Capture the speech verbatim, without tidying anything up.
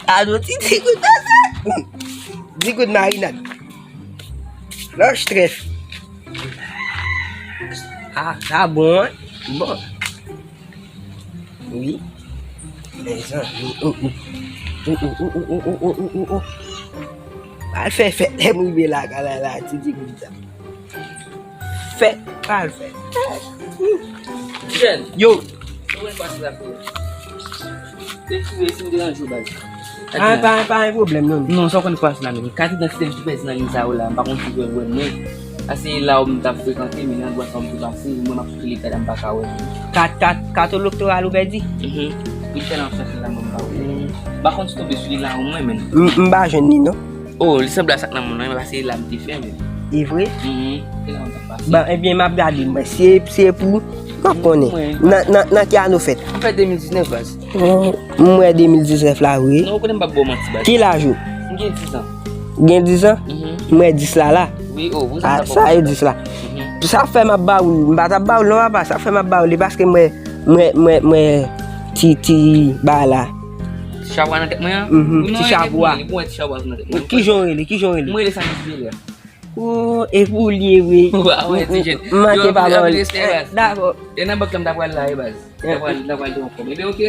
Ado ti ti gout sa. Di gout marinad. Flòch trèf. Ah, sa bon, hein? Bon. Wi. Mezanmi, oh, oh. Oh, oh, oh. Al fè fèt, lè m rive la, kala la, ti di konsa. Fèt, al fèt. Jèn. Yo. Kòman pase la, frè? Eskize si m deranje w, baz. Ah, pa, pa gen pwoblèm, non. Non, sa w konn pase la, men. Kat idantite m ki pèdi nan liy sa yo la, m pa konn si w wè mwen. Ase la ou m t ap frekante, men nan dwa sa ou m te pase, mwen m ap sou telekad la, m pa ka wè. Kat, kat, kat elektoral ou pèdi? Mhm. Li fè nan fèt la, mwen m pa wè. M pa konn si tonbe sou li la ou mwen, men. M, m pa jwenn li, non. Oh, li sanble a sa k nan men w nan, men pa se li la m te fè, men. E vre? Mhm. Se la m t ap pase. Bon, ebyen, m ap gade, mwen. Se, se pou, m ap konnen. Mwen. Nan, nan, nan ki ane w fèt? M fèt de mil diznèf, baz. Oh, m wè de mil diznèf la, wi. Non, ou konnen m p ap ba w manti, baz. Ki laj ou? M gen dis an. Gen dis an? Mhm. M wè dis la, la. Wi, oh, ou sa m t ap ba w manti, baz. Ah, sa e dis la. Mhm. Sa fè m ap ba ou, m pa t ap ba ou, non, papa. Sa fè m ap ba ou li, paske m wè, m wè, m wè, m wè ti, ti ba la. Ti chapo a nan tèt mwen an? Mhm, ti chapo a. Wi, mwen wè ti chapo a nan tèt mwen. Kijan w rele? Kijan w rele? Mwen rele Samy Silveria. Oh, e pou li ye, wi. Wa, wè, ti jèn. M manke pa ba w li. Dakò. E nan bank la m ta pral la, e baz. M ta pral, m ta pral te yon kòb. Ebyen, oke.